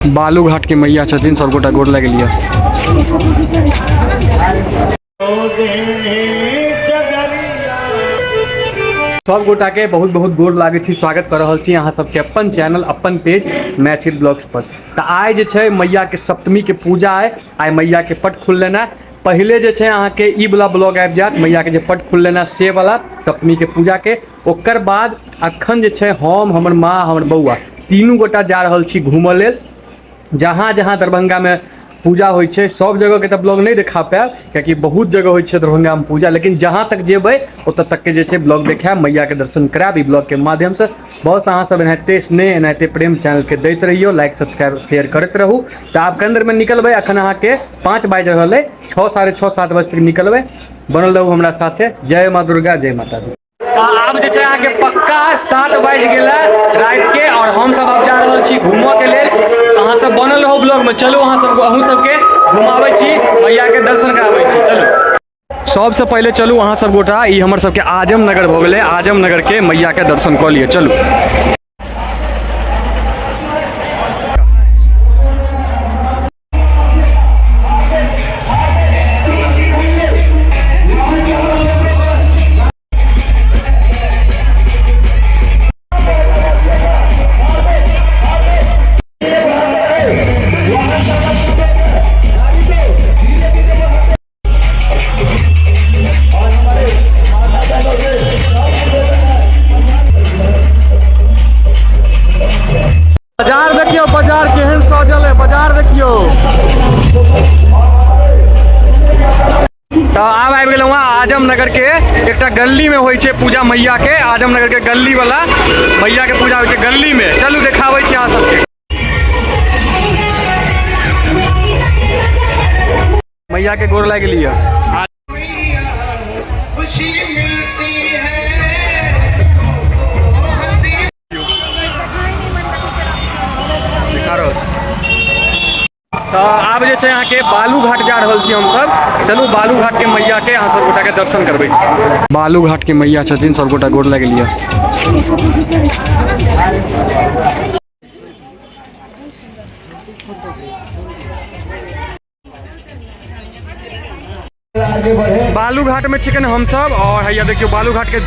बालू घाट के मैया छथिन, सब गोटा गोर लागि लिअ। सब गोटा के बहुत बहुत गोर लागै छी, स्वागत कर रहल छी अहाँ सबके अपन चैनल अपन पेज मैथिल ब्लॉग्स पर। तऽ आइ जे छै मैया के सप्तमी के पूजा है, आइ मैया के पट खुल लेना। पहिले जे छै अहाँके ई वाला ब्लॉग आबि जायत, मैया के जे पट खुल लेना से वाला सप्तमी के पूजा के। ओकर बाद अखन जे छै हम, हमर माँ, हमर बौआ तीनू गोटा जा रहल छी घूमऽ लेल। जहाँ जहाँ दरभंगामे पूजा होइ छै सब जगहके तऽ ब्लॉग नहि देखा पायब, कियाकि बहुत जगह होइ छै दरभंगामे पूजा, लेकिन जहाँ तक जेबै ओतऽ तकके जे छै ब्लॉग देखायब, मैयाके दर्शन करायब ई ब्लॉगके माध्यमसँ। बस अहाँ सब एनाहिते स्नेह एनाहिते प्रेम चैनलके दैत रहियौ, लाइक सब्सक्राइब शेयर करैत रहू। तऽ आब कनि देरमे निकलबै, अखन अहाँके 5 बाजि रहल अइ, 6 6:30 7 बजे तक निकलबै। बनल रहू हमरा साथे। जय माँ दुर्गा, जय माता दी। आब जे छै अहाँके पक्का 7 बाजि गेल है रातिके और हमसब आब जा रहल छी घूमऽके लेल। अहाँ सब बनल रहू ब्लॉगमे, चलू अहाँ सब अहूँ सबके घुमाबै छी, मैयाके दर्शन कराबै छी। चलू सबसँ पहिले चलू अहाँ सब गोटा, ई हमर सबके आजमनगर भऽ गेलै, आजमनगरके मैयाके दर्शन कऽ लिअ। चलू बाजार देखियौ, बाजार केहन सजल है, बाजार देखियौ। तऽ आब आबि गेलहुँ हँ आजमनगर के एकटा गली में होइ छै पूजा मैया के, आजमनगर के गली वाला मैया के पूजा होइ छै गली में। चलू देखाबै छी अहाँ सबके। मैया के गोर लागि लिअ। देखा रहल छी। तऽ आब जे छै अहाँके बालू घाट जा रहल छी हमसब। चलू बालू घाट के मैया के अहाँ सब गोटा के दर्शन करबै छी। बालू घाट के मैया छथिन, सब गोटा गोर लागि लिअ। बालू घाट में छिकन हम सब और हैया देखियो बालू घाट के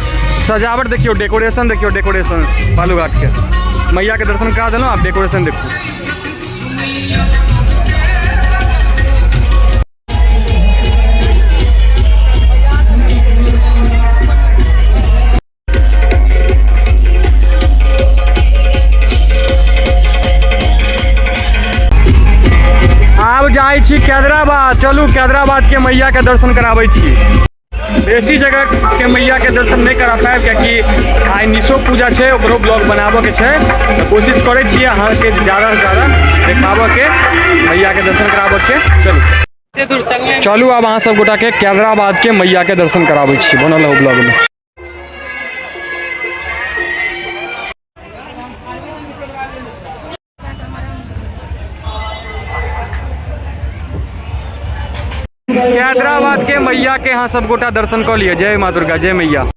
सजावट देखियो, डेकोरेशन देखियो, डेकोरेशन बालू घाट के मैया के दर्शन करा देलहुँ, आब डेकोरेशन देखू। आब जाइ छी कैदराबाद, चलू कैदराबाद के मैया के दर्शन कराबै छी। बेसी जगह के मैया के दर्शन नहि करा पायब कियाकि आइ निशो पूजा छै, ओकरो ब्लॉग बनाबऽ के छै, तऽ कोशिश करै छियै अहाँके ज्यादा से ज्यादा देखाबऽ के, मैया के दर्शन कराबऽ के। चलू चलू आब अहाँ सब गोटा के कैदराबाद के मैया के दर्शन कराबै छी, बनल रहू ब्लॉग में। हैदराबाद के मैया के यहाँ सब गोटा दर्शन कऽ लिअ। जय माँ दुर्गा, जय मैया।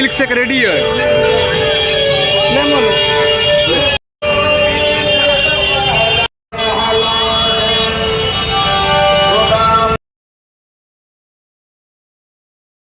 मिल्क शेक रेडी है।